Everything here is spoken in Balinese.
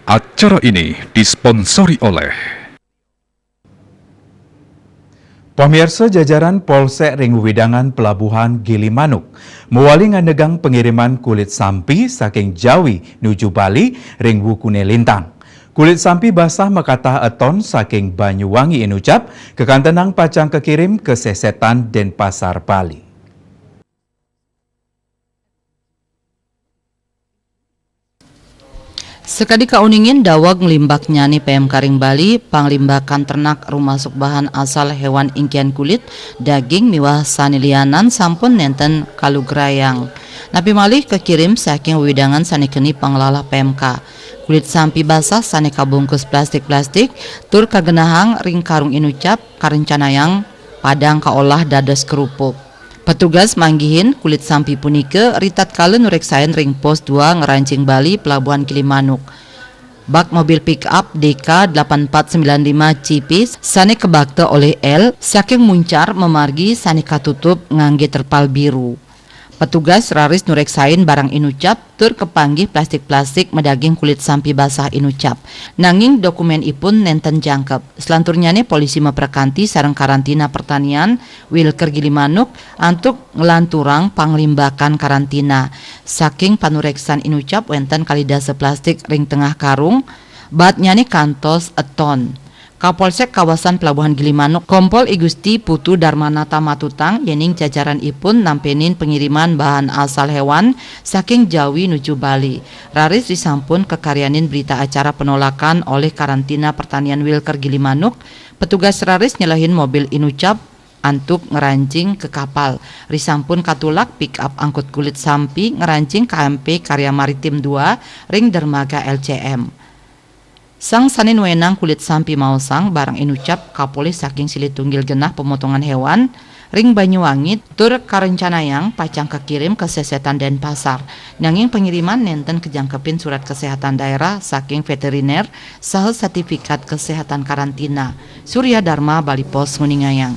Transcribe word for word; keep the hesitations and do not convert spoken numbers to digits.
Acara ini disponsori oleh Pamirsa, jajaran Polsek ring wewidangan Pelabuhan Gilimanuk mawali nganegang pengiriman kulit sampi saking Jawi nuju Bali ring wukune lintang. Kulit sampi basah makatah eton saking Banyuwangi Inucap kakantenang pacang kakirim ka Sesetan Denpasar, Bali. Sakadi kauningin daweg nglimbaknyane P M K ring Bali, panglimbakan ternak rumasuk bahan asal hewan ingkian kulit, daging miwah sane lianan sampun nenten kalugrayang. Napi malih kakirim saking wewidangan sane keni panglalah P M K. Kulit sampi basah sane kabungkus plastik-plastik tur kagenahang ring karung inucap karencanayang padang kaolah dados kerupuk. Petugas manggihin kulit sampi punika ritatkala nureksain ring Pos dua Ngerancing Bali, Pelabuhan Gilimanuk. Bak mobil pick up D K delapan empat sembilan lima C P sane kabakta olih L saking Muncar mamargi sane katutup ngangge terpal biru. Petugas raris nureksain barang inucap tur kapanggih plastik-plastik madaging kulit sampi basah inucap. Nanging dokumenipun nenten jangkep. Selanturnyane polisi maprekanti sareng karantina pertanian Wilker Gilimanuk antuk nglanturang panglimbakan karantina. Saking panureksan inucap wenten kalih dasa plastik ring tengah karung, baatnyane kantos eton. Kapolsek Kawasan Pelabuhan Gilimanuk, Kompol I Gusti Putu Darmanata matutang yening jajaranipun nampenin pengiriman bahan asal hewan saking Jawi nuju Bali. Raris risampun kakaryanin berita acara penolakan olih karantina pertanian Wilker Gilimanuk, petugas raris nyelehin mobil inucap antuk ngerancing ka kapal. Risampun katulak pick up angkut kulit sampi ngerancing K M P Karya Maritim dua ring dermaga L C M. Sang sane nuenang kulit sampi maosang barang inucap kapolih saking silih tunggil genah pemotongan hewan ring Banyuwangi tur karencanayang pacang kakirim ka Sesetan Denpasar. Nanging pengiriman nenten kajangkepin surat kesehatan daerah saking veteriner saha sertifikat kesehatan karantina. Surya Dharma, Bali Post, nguningayang.